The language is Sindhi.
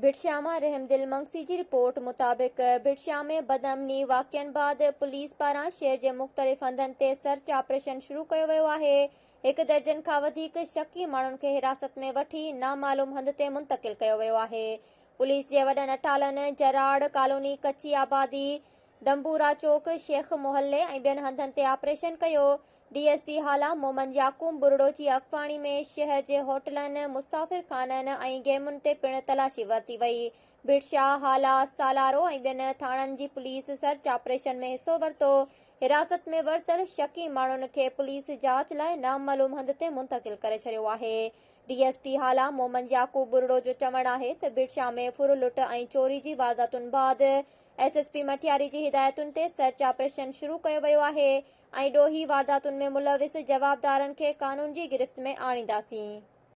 ڀٽشاهه مان رحمدل منگسي جي رپورٽ مطابق ڀٽشاهه ۾ بدامني واقعن بعد پوليس پاران شهر جي مختلف هنڌن تي سرچ آپريشن شروع ڪيو ويو آهي. هڪ درجن کان وڌيڪ شڪي ماڻهن کي حراست ۾ وٺي نامعلوم هنڌ تي منتقل ڪيو ويو آهي. پوليس جي وڏن اٽالن جراڙ ڪالوني، ڪچي آبادي، دنبورا چوڪ، شيخ محلي ۽ ٻين هنڌن تي آپريشن ڪيو. D S P Hala Muhammad Yaqoob Buriro جي اڳواڻي ۾ شهر جي هوٽلن، مسافر خانن ۽ گيمن تي پڻ تلاشي ورتي وئي. ڀٽ شاهه، هالا، سالارو ۽ ٻين ٿاڻن جي پوليس سرچ آپريشن ۾ حصو ورتو. حراست ۾ ورتل شڪي ماڻهن کي پوليس جاچ لاء نامعلوم هنڌ تي منتقل ڪري ڇڏيو آهي. D S P Hala Muhammad Yaqoob Buriro جو چوڻ آهي ته ڀٽ شاهه ۾ ڦر لٽ ۽ چوري جي وارداتن بعد ايس ايس پي مٽياري جي هدايتن تي سرچ آپريشن شروع ڪيو ويو آهي ۽ ڏوهي وارداتن ۾ ملوث جوابدارن کي قانون جي گرفت ۾ آڻينداسين.